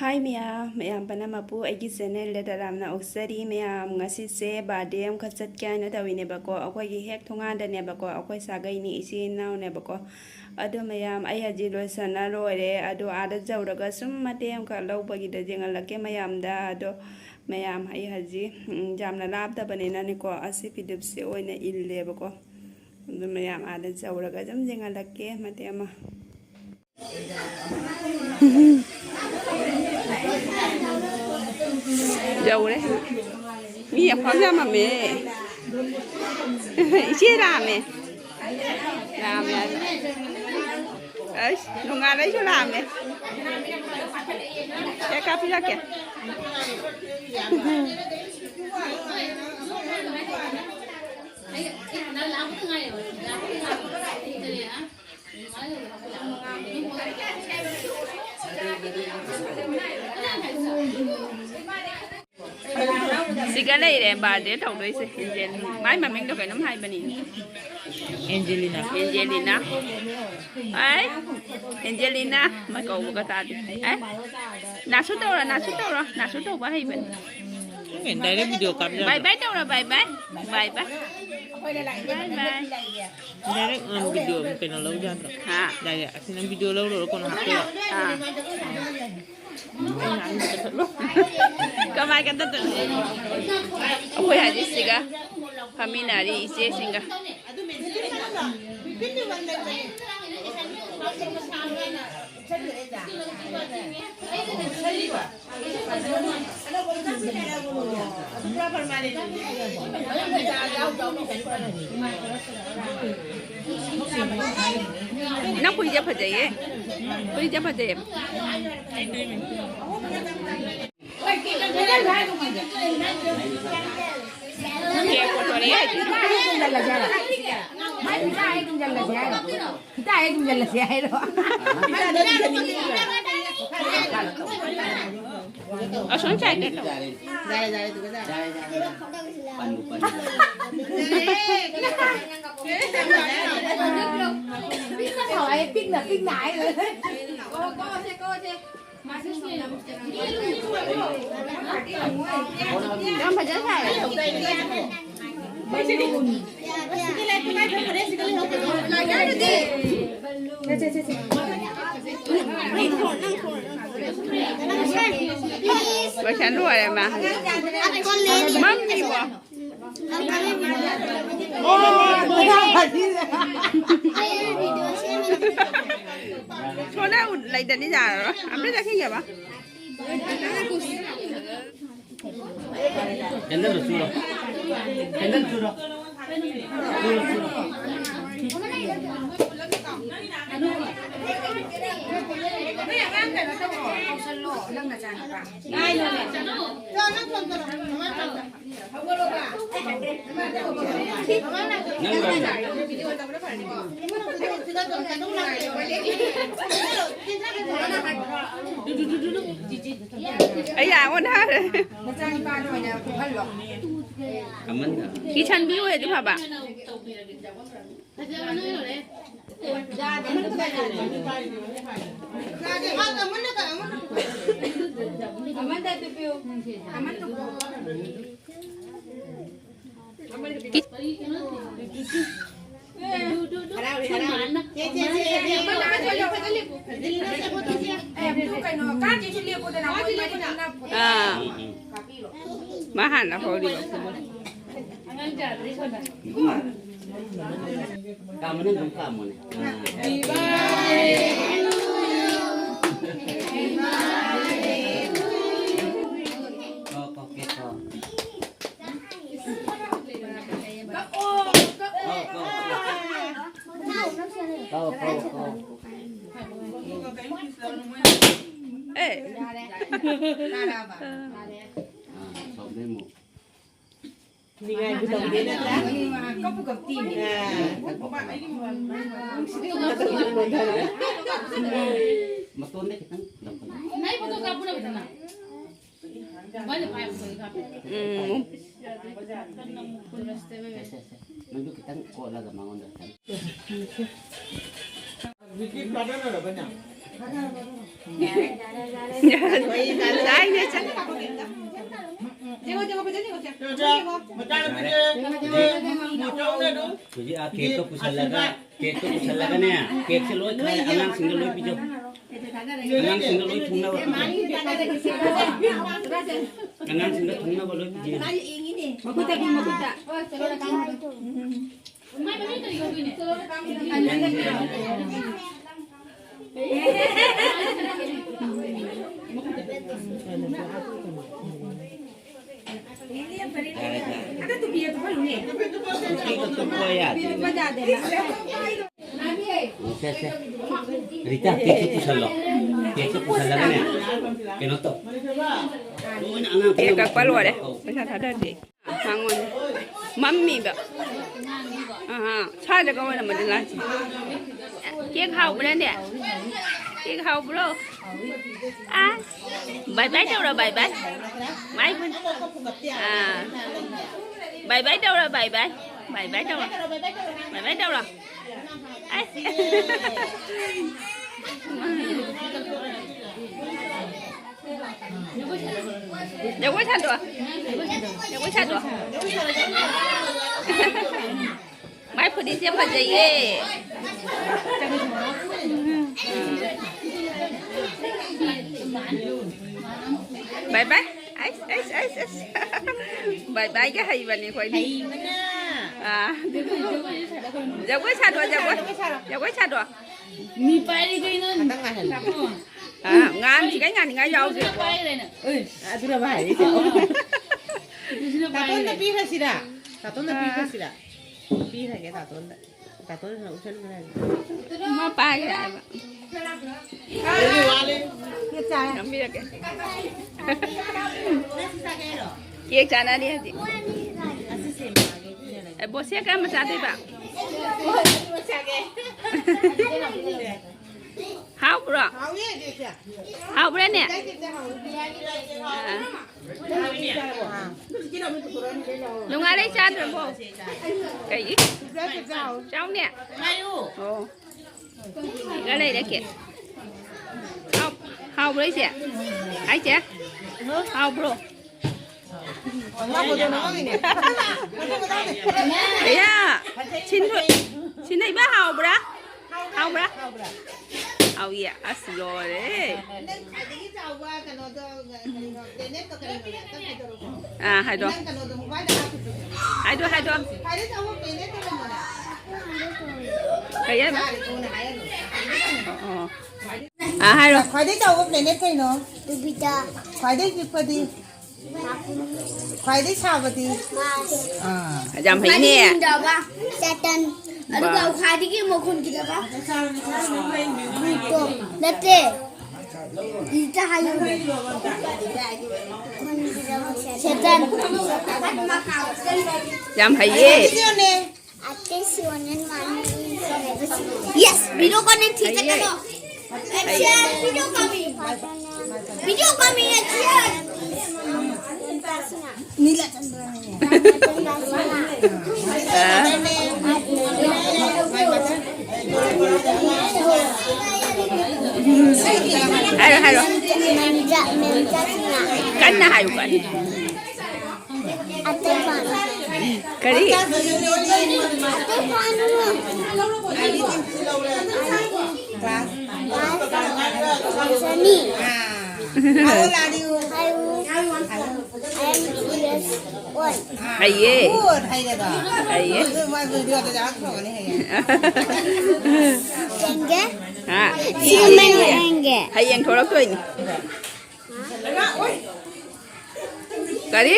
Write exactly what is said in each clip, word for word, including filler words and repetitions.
ꯍꯥꯏ ꯃꯌꯥꯝ, ꯃꯌꯥꯝ ꯄꯨꯝꯅꯃꯛꯄꯨ ꯑꯩꯒꯤ ꯆꯦꯅꯦꯜꯗ ꯇꯔꯥꯝꯅ ꯑꯣꯛꯆꯔꯤ꯫ ꯃꯌꯥꯝ, ꯉꯁꯤꯁꯦ ꯕꯥꯔꯗꯦ ꯑꯃꯈꯛ ꯆꯠꯀꯦ ꯍꯥꯏꯅ ꯇꯧꯔꯤꯅꯦꯕꯀꯣ꯫ ꯑꯩꯈꯣꯏꯒꯤ ꯍꯦꯛ ꯊꯣꯡꯒꯥꯟꯗꯅꯦꯕꯀꯣ, ꯑꯩꯈꯣꯏ ꯁꯥꯒꯩꯅꯤ, ꯏꯆꯤꯜ ꯏꯅꯥꯎꯅꯦꯕꯀꯣ꯫ ꯑꯗꯣ ꯃꯌꯥꯝ, ꯑꯩ ꯍꯧꯖꯤꯛ ꯂꯣꯏꯁꯟꯅ ꯂꯣꯏꯔꯦ꯫ ꯑꯗꯣ ꯑꯥꯗ ꯌꯧꯔꯒ ꯁꯨꯝ ꯃꯇꯦꯛ ꯑꯃꯈꯛ ꯂꯧꯕꯒꯤꯗ ꯌꯦꯡꯍꯜꯂꯛꯀꯦ ꯃꯌꯥꯝꯗ꯫ ꯑꯗꯣ ꯃꯌꯥꯝ, ꯑꯩ ꯍꯧꯖꯤꯛ, ꯎꯝ, ꯌꯥꯝꯅ ꯂꯥꯞꯇꯕꯅꯤꯅꯅꯦꯀꯣ, ꯑꯁꯤ ꯐꯤꯗꯨꯞꯁꯦ ꯑꯣꯏꯅ ꯏꯜꯂꯦꯕꯀꯣ꯫ ꯑꯗꯨ ꯃꯌꯥꯝ ꯑꯥꯗ ꯌꯧꯔꯒ ꯑꯗꯨꯝ ꯌꯦꯡꯍꯜꯂꯛꯀꯦ ꯃꯇꯦꯛ ꯑꯃ꯫ ꯌꯧꯔꯦ꯫ ꯃꯤ ꯑꯐꯥꯎ ꯌꯥꯝꯃꯝꯃꯦ꯫ ꯏꯆꯦ ꯂꯥꯛꯑꯝꯃꯦ꯫ ꯂꯥꯛꯑꯝꯃꯦ ꯍꯥꯏꯕ꯫ ꯑꯩꯁ, ꯅꯣꯡꯉꯥꯜꯂꯩꯁꯨ ꯂꯥꯛꯑꯝꯃꯦ꯫ ꯀꯦꯛ ꯀꯥꯞꯄꯤꯔꯛꯀꯦ꯫ ꯁꯤꯒ ꯂꯩꯔꯦ ꯕꯥꯔꯗꯦ ꯇꯧꯗꯣꯏꯁꯦ꯫ ꯑꯦꯟꯖꯦꯜ-, ꯃꯥꯏ ꯃꯃꯤꯡꯗꯣ ꯀꯩꯅꯣꯝ ꯍꯥꯏꯕꯅꯤ꯫ ꯑꯦꯟꯖꯦꯂꯤꯅꯥ꯫ ꯑꯦꯟꯖꯦꯂꯤꯅꯥ꯫ ꯑꯩ, ꯑꯦꯟꯖꯦꯂꯤꯅꯥ꯫ ꯃꯥ ꯀꯧꯕꯒ ꯇꯥꯗꯦ꯫ ꯑꯩ, ꯅꯥꯁꯨ ꯇꯧꯔꯣ, ꯅꯥꯁꯨ ꯇꯧꯔꯣ꯫ ꯅꯥꯁꯨ ꯇꯧꯕ ꯍꯩꯕꯅꯤ꯫ ꯗꯥꯏꯔꯦꯛ ꯚꯤꯗꯤꯑꯣ ꯀꯥꯞ ꯌꯥꯕ꯭ꯔꯣ? ꯕꯥꯏ ꯕꯥꯏ ꯇꯧꯔꯣ, ꯕꯥꯏ ꯕꯥꯏ꯫ ꯕꯥꯏ ꯕꯥꯏ꯫ ꯕꯥꯏ ꯕꯥꯏ꯫ ꯗꯥꯏꯔꯦꯛ, ꯎꯝ, ꯚꯤꯗꯤꯑꯣ ꯀꯩꯅꯣ ꯂꯧ ꯌꯥꯗ꯭ꯔꯣ? ꯍꯥ? ꯗꯥꯏꯔꯦꯛ꯫ ꯑꯁꯤ ꯅꯪ ꯚꯤꯗꯤꯑꯣ ꯂꯧꯔꯨꯔꯣ, ꯀꯣꯟꯅ ꯍꯥꯞꯄꯤꯔꯣ꯫ ꯑꯥ꯫ ꯀꯃꯥꯏ ꯀꯟꯇ ꯇꯧꯅꯤ? ꯑꯩꯈꯣꯏ ꯍꯧꯖꯤꯛ ꯁꯤꯒ ꯐꯝꯃꯤꯟꯅꯔꯤ ꯏꯆꯦꯁꯤꯡꯒ꯫ ꯅꯪ ꯐꯨꯔꯤꯠꯁꯦ ꯐꯖꯩꯌꯦ꯫ ꯐꯨꯔꯤꯠꯁꯦ ꯐꯖꯩꯌꯦ꯫ ꯀꯦꯛ ꯄꯨꯊꯣꯔꯛꯑꯦ꯫ ꯐꯤꯇꯥ ꯍꯦꯛ ꯌꯨꯝꯁꯤꯜꯂꯁꯦ ꯍꯥꯏꯔꯣ? ꯑꯁꯣꯝ ꯁꯥꯏꯗꯇ ꯇꯧ꯫ ꯄꯤꯛꯅ ꯊꯥꯎ ꯍꯥꯏꯌꯦ, ꯄꯤꯛꯅ, ꯄꯤꯛꯅ ꯍꯥꯏꯔꯣ꯫ ꯌꯥꯝ ꯐꯖꯅ ꯁꯥꯏ꯫ ꯂꯣꯏꯁꯟ ꯂꯣꯏꯔꯦ ꯃꯥ꯫ ꯃꯝꯃꯤꯕꯣ꯫ ꯁꯣꯝꯗ ꯂꯩꯗꯅꯤ ꯌꯥꯔꯔꯣꯏ꯫ ꯑꯝꯇ ꯆꯠꯈꯤꯒꯦꯕ꯫ ꯀꯦꯟꯗꯜꯗꯣ ꯆꯨꯔꯣ꯫ ꯀꯦꯟꯗꯜ ꯆꯨꯔꯣ꯫ ꯆꯨꯔꯣ, ꯆꯨꯔꯣ꯫ ꯑꯩ ꯌꯥ ꯑꯣꯟꯅꯔꯦ꯫ ꯀꯤꯁꯟꯕꯤ ꯑꯣꯏꯔꯗꯤ ꯐꯕ꯫ ꯑꯥ꯫ ꯃꯥ ꯍꯥꯟꯅ ꯍꯧꯔꯤꯕ꯫ ꯀꯥꯝꯃꯣꯅꯦ, ꯑꯗꯨꯝ ꯀꯥꯝꯃꯣꯅꯦ꯫ ꯑꯥ꯫ ꯀꯣ, ꯀꯣ, ꯀꯦ, ꯀꯣ꯫ ꯀꯣ, ꯀꯣ, ꯀꯣ꯫ ꯀꯣ, ꯀꯣ, ꯀꯣ꯫ ꯑꯦ꯫ ꯑꯥ, ꯁꯣꯝꯗꯩ ꯑꯃꯨꯛ꯫ ꯅꯤꯡꯉꯥꯏꯕꯨ ꯇꯧꯗꯦ ꯅꯠꯇ꯭ꯔꯥ? ꯀꯞꯄꯨ ꯀꯞꯇꯦꯃꯤ꯫ ꯑꯥ꯫ ꯃꯇꯣꯟꯗ ꯈꯤꯇꯪ ꯂꯧꯈꯠꯂꯣ꯫ ꯅꯪ ꯐꯣꯇꯣ ꯀꯥꯞꯄꯨꯔꯕ ꯆꯅꯥ? ꯃꯣꯕꯥꯏꯜꯗ ꯄꯥꯏꯕ ꯐꯣꯇꯣꯗꯤ ꯀꯥꯞꯄꯦ꯫ ꯎꯝ꯫ ꯁꯦ, ꯁꯦ, ꯁꯦ꯫ ꯅꯪꯁꯨ ꯈꯤꯇꯪ ꯀꯣꯠꯂꯒ ꯃꯉꯣꯟꯗ ꯈꯤꯇꯪ꯫ ꯍꯧꯖꯤꯛꯇꯤ ꯄꯥꯏꯔꯝꯃꯔꯕꯅꯦ? ꯌꯥꯏꯅꯦ, ꯆꯠ꯫ ꯍꯧꯖꯤꯛ ꯑꯥ ꯀꯦꯛꯇꯣ ꯄꯨꯁꯜꯂꯒ, ꯀꯦꯛꯇꯣ ꯄꯨꯁꯜꯂꯒꯅꯦ, ꯀꯦꯛꯁꯦ ꯂꯣꯏ ꯈꯥꯏ-, ꯑꯉꯥꯡꯁꯤꯡꯗ ꯂꯣꯏ ꯄꯤꯖꯧ꯫ ꯑꯉꯥꯡꯁꯤꯡꯗ ꯂꯣꯏ ꯊꯨꯡꯅꯕ꯫ ꯑꯉꯥꯡꯁꯤꯡꯗ ꯊꯨꯡꯅꯕ ꯂꯣꯏ ꯄꯤꯖꯧ꯫ ꯃꯈꯨꯠꯇ ꯄꯤ, ꯃꯈꯨꯠꯇ꯫ ꯁꯦ, ꯁꯦ꯫ ꯔꯤꯇꯥ, ꯀꯦꯛꯁꯦ ꯄꯨꯁꯜꯂꯣ꯫ ꯀꯦꯛꯁꯦ ꯄꯨꯁꯜꯂꯒꯅꯦ, ꯀꯩꯅꯣ ꯇꯧ꯫ ꯂꯣꯏꯅ ꯑꯉꯥꯡ ꯀꯦꯛ ꯄꯨꯝꯅꯃꯛ ꯀꯛꯄ ꯂꯣꯏꯔꯦ꯫ ꯀꯧ꯫ ꯄꯩꯁꯥ ꯊꯥꯗꯗꯦ꯫ ꯃꯉꯣꯟꯗ ꯃꯝꯃꯤꯕ꯫ ꯑꯍꯥ, ꯁ꯭ꯋꯥꯏꯗꯒ ꯑꯣꯏꯔꯝꯃꯗꯤ ꯂꯥꯛꯁꯤ꯫ ꯀꯦꯛ ꯍꯥꯎꯕ꯭ꯔꯥꯅꯦ? ꯀꯦꯛ ꯍꯥꯎꯕ꯭ꯔꯣ? ꯑꯥ, bye bye ꯇꯧꯔꯣ, bye bye꯫ ꯃꯥꯏ ꯐꯟ-, ꯑꯥ, bye bye ꯇꯧꯔꯣ, bye bye꯫ Bye bye ꯇꯧꯔꯣ꯫ Bye bye ꯇꯧꯔꯣ꯫ ꯑꯁ꯫ ꯖꯒꯣꯏ ꯁꯥꯗ꯭ꯔꯣ? ꯖꯒꯣꯏ ꯁꯥꯗ꯭ꯔꯣ? ꯃꯥꯏ ꯐꯨꯔꯤꯠꯁꯦ ꯐꯖꯩꯌꯦ꯫ Bye bye꯫ ꯑꯩꯁ, ꯑꯩꯁ, ꯑꯩꯁ, ꯑꯩꯁ꯫ Bye bye ꯒ ꯍꯩꯕꯅꯤ ꯑꯩꯈꯣꯏꯗꯤ꯫ ꯍꯩꯕꯅ꯫ ꯑꯥ꯫ ꯖꯒꯣꯏ ꯁꯥꯗ꯭ꯔꯣ, ꯖꯒꯣꯏ? ꯖꯒꯣꯏ ꯁꯥꯗ꯭ꯔꯣ? ꯃꯤ ꯄꯥꯏꯔꯤ ꯀꯩꯅꯣ? ꯉꯥꯛꯇꯪ ꯉꯥꯏꯍꯜꯂꯣ꯫ ꯑꯥ, ꯉꯥꯡꯁꯤ ꯀꯩ ꯉꯥꯡꯅꯤꯡꯉꯥꯏ ꯌꯥꯎꯗꯦ꯫ ꯄꯥꯏꯔꯦꯅ꯫ ꯑꯦ, ꯑꯗꯨꯅ ꯚꯥꯏ꯫ ꯇꯥꯇꯣꯟꯗ ꯄꯤꯈ꯭ꯔꯁꯤꯔꯥ? ꯇꯥꯇꯣꯟꯗ ꯑꯥ꯫ ꯄꯤꯈ꯭ꯔꯁꯤꯔꯥ? ꯄꯤꯈ꯭ꯔꯒꯦ ꯇꯥꯇꯣꯟꯗ꯫ ꯇꯥꯇꯣꯟꯗ ꯎꯠꯁꯟꯈ꯭ꯔꯒꯦ꯫ ꯃꯥ ꯄꯥꯏꯈ꯭ꯔꯦ ꯍꯥꯏꯕ꯫ ꯑꯗꯨꯗꯤ ꯋꯥꯠꯂꯤ꯫ ꯅꯝꯕꯤꯔꯒꯦ꯫ ꯀꯦꯛ ꯆꯥꯅꯔꯤ ꯍꯧꯖꯤꯛ꯫ ꯑꯦ, ꯕꯣꯁꯦ ꯀꯔꯝꯕ ꯆꯥꯗꯣꯏꯕ? ꯍꯥꯎꯕ꯭ꯔꯣ? ꯍꯥꯎꯕ꯭ꯔꯥꯅꯦ? ꯑꯥ꯫ ꯅꯨꯡꯉꯥꯏꯔꯦ ꯆꯥꯗ꯭ꯔꯕꯣ? ꯀꯩꯒꯤ? ꯆꯥꯎꯅꯦ꯫ ꯑꯣ꯫ ꯁꯤꯒ ꯂꯩꯔꯦ ꯀꯦꯛ꯫ ꯍꯥꯎꯕ꯭ꯔꯣ, ꯏꯆꯦ? ꯍꯥꯏ, ꯏꯆꯦ? ꯍꯥꯎꯕ꯭ꯔꯣ? ꯏꯌꯥ! ꯁꯤꯟ-, ꯁꯤꯟꯍꯩꯕ ꯍꯥꯎꯕ꯭ꯔꯥ? ꯍꯥꯎꯕ꯭ꯔꯥ? ꯍꯥꯎꯏꯌꯦ꯫ ꯑꯁ, ꯂꯣꯏꯔꯦ꯫ ꯅꯪ ꯈ꯭ꯋꯥꯏꯗꯒꯤ ꯆꯥꯎꯕ ꯀꯩꯅꯣꯗꯣ, ꯀꯩꯅꯣ, ꯄ꯭ꯂꯦꯅꯦꯠꯇꯣ ꯀꯔꯤꯅꯣꯅꯦ? ꯑꯝꯇ ꯍꯥꯏꯗꯣꯔꯛꯑꯣ꯫ ꯑꯥ, ꯍꯥꯏꯗꯣ꯫ ꯅꯪ ꯀꯩꯅꯣꯗꯣ, ꯃꯣꯕꯥꯏꯜꯗ ꯍꯥꯞꯄꯤꯗꯣ꯫ ꯍꯥꯏꯗꯣ, ꯍꯥꯏꯗꯣ꯫ ꯈ꯭ꯋꯥꯏꯗꯩ ꯆꯥꯎꯕ ꯄ꯭ꯂꯦꯅꯦꯠꯇꯣ ꯀꯩꯅꯣꯅꯦ? ꯀꯩ ꯍꯥꯏꯕ? ꯌꯥꯔꯦ, ꯀꯣꯟꯅ ꯍꯥꯏꯔꯅꯨ꯫ ꯑꯣ, ꯑꯣ꯫ ꯑꯥ, ꯍꯥꯏꯔꯣ꯫ ꯈ꯭ꯋꯥꯏꯗꯒꯤ ꯆꯥꯎꯕ ꯄ꯭ꯂꯦꯅꯦꯠ ꯀꯩꯅꯣ? ꯖꯨꯄꯤꯇꯔ꯫ ꯈ꯭ꯋꯥꯏꯗꯒꯤ ꯄꯤꯛꯄꯗꯤ? ꯈ꯭ꯋꯥꯏꯗꯩ ꯁꯥꯕꯗꯤ? ꯃꯥꯔꯁ꯫ ꯑꯥ꯫ ꯌꯥꯝ ꯍꯩꯅꯦ꯫ ꯈ꯭ꯋꯥꯏꯗꯒꯤ ꯅꯤꯡꯊꯕ? ꯁꯦꯇꯔꯟ꯫ ꯑꯗꯨꯒ ꯈ꯭ꯋꯥꯏꯗꯒꯤ ꯃꯈꯣꯟ ꯈꯤꯗꯕ? ꯄ꯭ꯂꯨꯇꯣ꯫ ꯅꯠꯇꯦ꯫ ꯏꯇ ꯍꯥꯏꯌꯨꯅꯦ꯫ ꯁꯦꯇꯔꯟ꯫ ꯌꯥꯝ ꯍꯩꯌꯦ꯫ ꯑꯇꯩ ꯁꯤꯑꯣꯅꯦꯟ ꯃꯥꯅꯤ꯫ Yes, video call ꯅꯪ ꯊꯤ ꯆꯠꯀꯅꯣ꯫ Action, video call me. Video call me, action. ꯅꯤꯂꯆꯟꯗ꯭ꯔꯅꯦ꯫ ꯍꯥꯏꯔꯣ, ꯍꯥꯏꯔꯣ꯫ ꯃꯦꯝꯆꯥ, ꯃꯦꯝꯆꯥꯁꯤꯡꯅ꯫ ꯀꯟꯅ ꯍꯥꯏꯌꯨ, ꯀꯟꯅ꯫ ꯑꯇꯩ ꯄꯥꯅꯨ꯫ ꯀꯔꯤ? ꯑꯇꯩ ꯄꯥꯅꯨ꯫ ꯁꯅꯤ꯫ How old are you? I am two years old. ꯍꯩꯌꯦ꯫ Good, ꯍꯩꯔꯦꯗꯣ꯫ ꯍꯩꯌꯦ꯫ ꯑꯗꯨ ꯃꯥ video ꯗ ꯌꯥꯎꯔꯛꯇ꯭ꯔꯕꯅꯦ ꯍꯌꯦꯡ꯫ ꯌꯦꯡꯒꯦ꯫ ꯍꯥ? ꯁꯤ ꯀꯃꯥꯏꯅ ꯌꯦꯡꯒꯦ? ꯍꯌꯦꯡ ꯊꯣꯛꯂꯛꯇꯣꯏꯅꯤ꯫ ꯀꯔꯤ?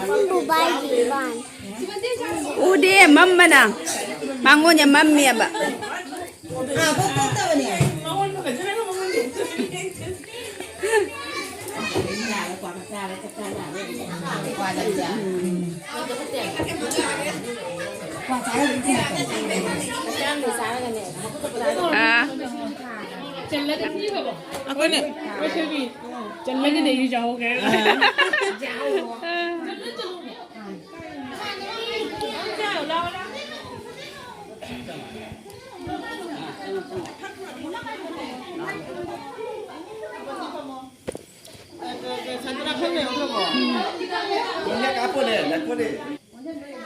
ꯃꯝꯕꯨ ꯕꯥꯏ ꯕꯥꯟ꯫ ꯎꯗꯦ, ꯃꯝꯕꯅ꯫ ꯃꯉꯣꯟꯗ ꯃꯝꯃꯦꯕ꯫ ꯑꯥ꯫ ꯑꯩꯈꯣꯏꯅ ꯆꯜꯂꯒ ꯂꯩꯔꯤ ꯖꯥꯍꯧꯒꯦ꯫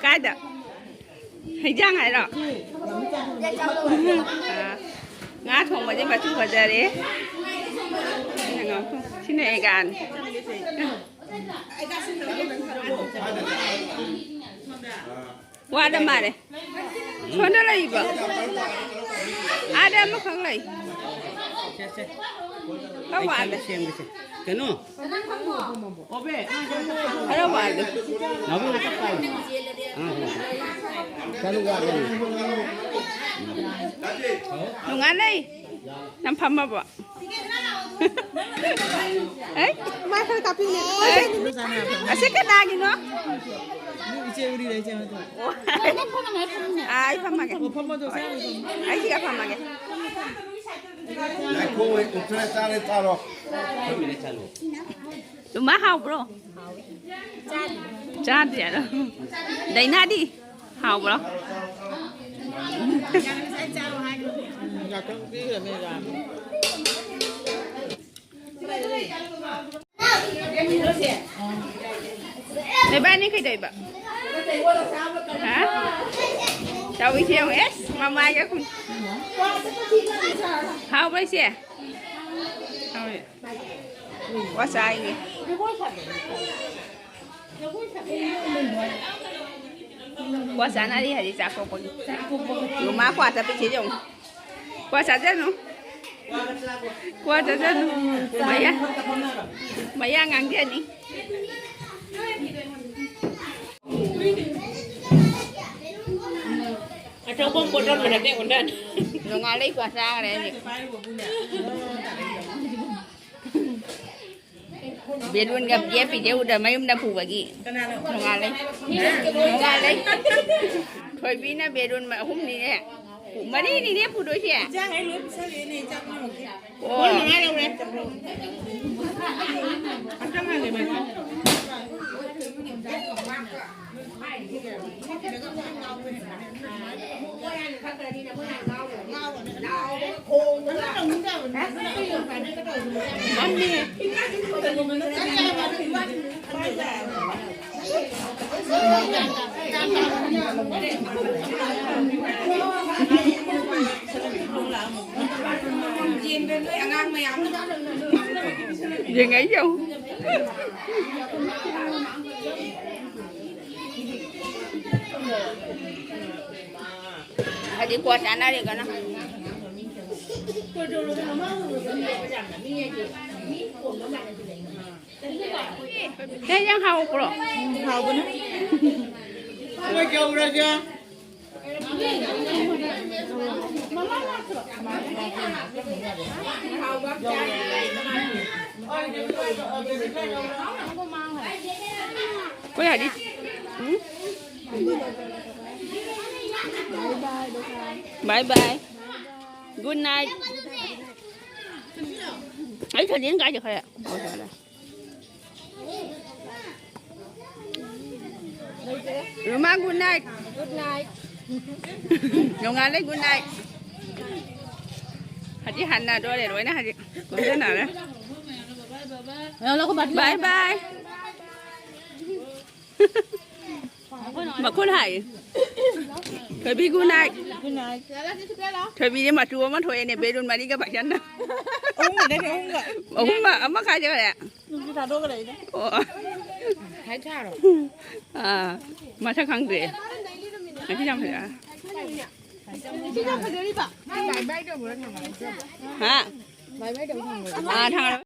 ꯀꯥꯏꯗ? ꯍꯩꯖꯥꯡ ꯍꯥꯏꯔꯣ? ꯑꯥ, ꯉꯥ ꯊꯣꯡꯕꯁꯦ ꯃꯆꯨ ꯐꯖꯔꯦ꯫ ꯁꯤꯅ ꯑꯦꯒꯥꯟ꯫ ꯋꯥꯗ ꯃꯥꯜꯂꯦ꯫ ꯁꯣꯝꯗ ꯂꯩꯕ꯫ ꯑꯥꯗ ꯑꯃꯈꯛ ꯂꯩ꯫ ꯁꯦ, ꯁꯦ꯫ ꯈꯔ ꯋꯥꯗ꯫ ꯁꯦꯝꯒꯦꯁꯦ꯫ ꯀꯩꯅꯣ? ꯈꯔ ꯋꯥꯗ꯫ ꯅꯥꯎꯕꯤ, ꯆꯞ ꯆꯥꯏ꯫ ꯑꯥ, ꯍꯣꯏ꯫ ꯆꯠꯂꯨ ꯋꯥꯗ꯫ ꯅꯣꯡꯉꯥꯜꯂꯩ꯫ ꯅꯪ ꯐꯝꯃꯕꯣ? ꯑꯦ? ꯃꯥ ꯈꯔ ꯀꯥꯞꯄꯤꯅꯦ꯫ ꯑꯦ? ꯑꯁꯤ ꯀꯅꯥꯒꯤꯅꯣ? ꯏꯆꯦ ꯎꯔꯤꯔ, ꯏꯆꯦ ꯍꯣꯏꯗꯣ꯫ ꯑꯣ꯫ ꯑꯥ, ꯑꯩ ꯐꯝꯃꯒꯦ꯫ ꯑꯣ, ꯐꯝꯃꯣ, ꯑꯗꯣ ꯆꯥꯔꯣ, ꯐꯝꯃꯣ꯫ ꯑꯩ ꯁꯤꯗ ꯐꯝꯃꯒꯦ꯫ ꯉꯥꯏꯈꯣ, ꯑꯩ ꯎꯠꯇ꯭ꯔ ꯆꯥꯔꯦ, ꯆꯥꯔꯣ꯫ ꯂꯨꯃꯥ ꯍꯥꯎꯕ꯭ꯔꯣ? ꯆꯥꯗ꯭ꯔꯤ ꯍꯥꯏꯔꯣ? ꯗꯥꯏꯅꯥꯗꯤ ꯍꯥꯎꯕ꯭ꯔꯣ? ꯅꯕꯥꯅꯤ ꯀꯩꯗꯧꯕ? ꯍꯥ? ꯇꯧꯏꯁꯦ ꯌꯦꯡꯉꯨ꯫ ꯑꯦꯁ, ꯃꯃꯥꯏꯒ ꯈꯨ-, ꯍꯥꯎꯕ꯭ꯔꯣ ꯏꯆꯦ? ꯍꯥꯎꯋꯦ꯫ ꯋꯥ ꯆꯥꯏꯅꯦ꯫ ꯀ꯭ꯋꯥ ꯆꯥꯅꯔꯤ ꯍꯧꯖꯤꯛ ꯆꯥꯛ ꯇꯣꯛꯄꯒꯤ꯫ ꯃꯥ ꯀ꯭ꯋꯥ ꯆꯠꯄꯁꯤ ꯌꯦꯡꯉꯨ꯫ ꯀ꯭ꯋꯥ ꯆꯥꯖꯅꯨ꯫ ꯀ꯭ꯋꯥ ꯆꯥꯖꯅꯨ꯫ ꯃꯌꯥ, ꯃꯌꯥ ꯉꯥꯡꯖꯅꯤ꯫ ꯑꯆꯧꯕ ꯑꯃ ꯕꯣꯇꯜ ꯃꯅꯥꯛꯇ ꯑꯣꯟꯊꯅꯤ꯫ ꯅꯣꯡꯉꯥꯜꯂꯩ ꯀ꯭ꯋꯥ ꯆꯥꯈ꯭ꯔꯦ ꯍꯧꯖꯤꯛ꯫ ꯕꯦꯂꯨꯟꯒ ꯌꯦꯞꯄꯤꯁꯦ ꯎꯗ ꯃꯌꯨꯝꯗ ꯄꯨꯕꯒꯤ꯫ ꯅꯣꯡꯉꯥꯜꯂꯩ꯫ ꯅꯣꯡꯉꯥꯜꯂꯩ꯫ ꯊꯣꯏꯕꯤꯅ ꯕꯦꯂꯨꯟ ꯑꯍꯨꯝꯅꯤꯅꯦ꯫ ꯃꯔꯤꯅꯤꯅꯦ ꯄꯨꯗꯣꯏꯁꯦ꯫ ꯏꯟꯖꯥꯡ ꯑꯩ ꯂꯣꯏ ꯄꯤꯁꯜꯂꯛꯑꯦꯅꯦ, ꯏꯟꯖꯥꯡ ꯄꯨꯔꯛꯀꯦ꯫ ꯑꯣ꯫ ꯃꯣꯏ ꯃꯉꯥ ꯂꯧꯔꯦ꯫ ꯑꯝꯇ ꯉꯥꯏꯔꯦ, ꯃꯥꯏ꯫ ꯌꯦꯡꯉꯛꯏ ꯌꯦꯡꯉꯨ꯫ ꯍꯥꯏꯗꯤ ꯀ꯭ꯋꯥ ꯆꯥꯅꯔꯦꯒꯅ꯫ ꯅꯪ ꯌꯥꯝ ꯍꯥꯎꯕ꯭ꯔꯣ? ꯎꯝ, ꯍꯥꯎꯕꯅꯦ꯫ ꯃꯣꯏ ꯌꯧꯔꯒꯦ꯫ ꯀꯣꯏ ꯍꯥꯏꯗꯤ? ꯎꯝ? Bye bye. Good night. ꯑꯩ ꯁꯥꯖꯦꯟ ꯀꯥꯏ ꯆꯠꯈ꯭ꯔꯦ? ꯑꯣ, ꯁꯤꯗ ꯂꯩ꯫ Rooma, good night. Good night. ꯅꯣꯡꯉꯥꯜꯂꯦ, good night꯫ ꯍꯧꯖꯤꯛ ꯍꯟꯅꯗꯣꯔꯦ ꯂꯣꯏꯅ ꯍꯧꯖꯤꯛ꯫ ꯀꯨꯝꯖꯟꯅꯔꯦ꯫ Bye bye꯫ ꯃꯈꯨꯟ ꯍꯥꯏ꯫ ꯊꯣꯏꯕꯤ, good night꯫ Good night꯫ ꯊꯣꯏꯕꯤꯁꯦ ꯃꯆꯨ ꯑꯃ ꯊꯣꯛꯑꯦꯅꯦ, ꯕꯦꯂꯨꯟ ꯃꯔꯤꯒ ꯄꯥꯏꯁꯟꯅ꯫ ꯑꯍꯨꯝꯒꯅꯦ, ꯑꯍꯨꯝꯒ꯫ ꯑꯍꯨꯝꯒ, ꯑꯃ ꯀꯥꯏ ꯆꯠꯈ꯭ꯔꯦ? ꯅꯨꯡꯁꯤꯠ ꯊꯥꯗꯣꯛꯈ꯭ꯔꯦ ꯑꯩꯅ꯫ ꯑꯣ꯫ ꯍꯥꯏ ꯊꯥꯔꯣ꯫ ꯑꯥ, ꯃꯁꯛ ꯈꯪꯗ꯭ꯔꯦ꯫ ꯉꯁꯤ ꯌꯥꯝ ꯐꯖ-, ꯁꯤ ꯌꯥꯝ ꯐꯖꯔꯤꯕ꯫ ꯍꯥ? ꯑꯥ, ꯊꯥꯡꯒꯠꯂꯣ꯫